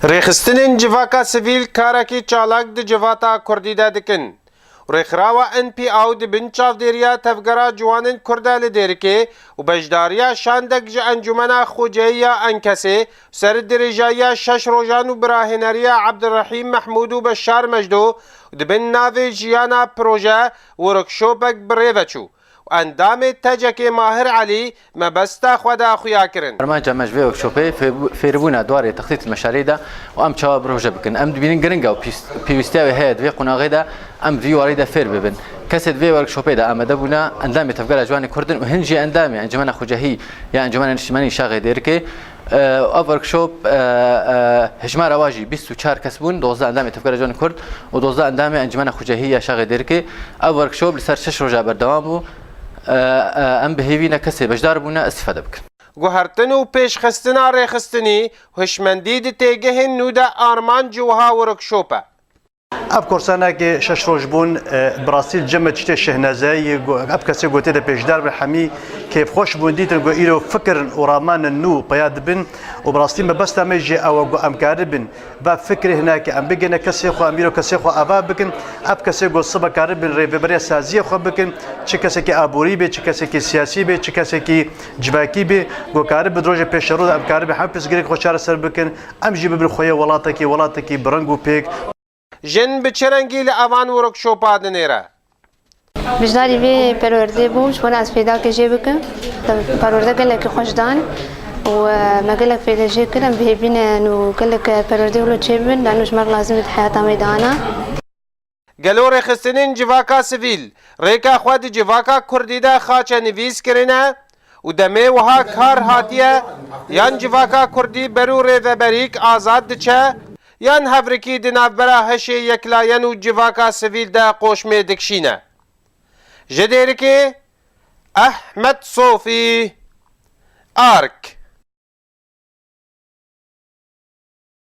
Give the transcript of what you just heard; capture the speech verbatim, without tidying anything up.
Rêxistinên civaka sivîl karekî çalak di civata kurdî de dikin. Rêxirawa N P O di bin çavdêriya Tevgera Ciwanên Kurd de li Dêrikê û beşdariya şandek ji Encûmena Xweceyî ya Enkesê û serdirêjayiya şeş rojan û bi rahêneriya Ebdulrehîm Mehmûd û Beşar Mecdo û di bin navê Jiyana Proje workshopek bi rê ve çû û endamê T C K'ê Mahir Elî mebesta xwe de xuya kirin. Armanca me ji vê workshopê fê-, fêrbûna di warê textît meşarê de û em çawa proje bikin. Em dibînin giring e û pîs-, pêwîstiya wê heye di vê qonaxê de em vî warî de fêr bibin. Kesê di vê workshopê de amade bûne endamê Tevgera Ciwanê Kurd in û hin jî endamê Encûmena Xwecehî ya Encûmena Niştimanî Şaxê Dêrikê. Ev workshop, e, e, hejmara wa jî bîst û çar kes bûn, dozdeh endamê Tevgera Ciwanê Kurd û dozdeh endamê Encûmena Xwecehî ya Şaxê Dêrikê. Ev workshop li ser şeş roja berdewam bû. E, e, em bi hêvî ne kesê beşdar bûne îstîfade bikin. Guhertin û pêşxistina rêxistinî û hişmendî di têgehên nû de armanc ji wiha workshop e. Ev korsanekê şeş roj bûn, e, bi rastî li cem me tiştê şehnazeyê ye, go-, ev kesê gotê de pêşdar bin hemî kêfxweş bûn, dîtin ku îro fikir û ramanên nû peya dibin û bi rastî mebesta me jî ew e ku em karibin va fikrê hinekê em bigihine kesê xwe, em îro kesê xwe ava bikin. Ev kesê ku sibe karibin rêveberiya saziyê xwe bikin, çi kesekî aborî bê, çi kesekî siyasî bê, çi kesekî civakî bê, ku karibin di rojê pêşerû de em karibin hemî pirsgirêk xwe çareser bikin, em jî bibin xweyê welatekî, welatekî bi reng û pêk. Jin bi çi rengî li evan workshopa dinêre? Bijdarî vê perwerdê bûm, ji bo ez fêdakê jê bikim. Perwerde gelekî xweş dan û, e, me gelek fêde jê kir, em bi hêvî ne û gelek, e, perwerdê wilo çêbibin, lano ji me re lazim e di heyata me de ana. Gelo rêxistinên civaka sivîl rêka xwe di civaka kurdî de xaçenivîs kirine? Û demê wiha kar hatiye, yan civaka kurdî ber û rêveberîk azad diçe, yan hevrikî di navbera hişê yeklayen û civaka sivîl de qoşmê dikişîne? Ji Dêrikê, Ehmed Sofî, Ark.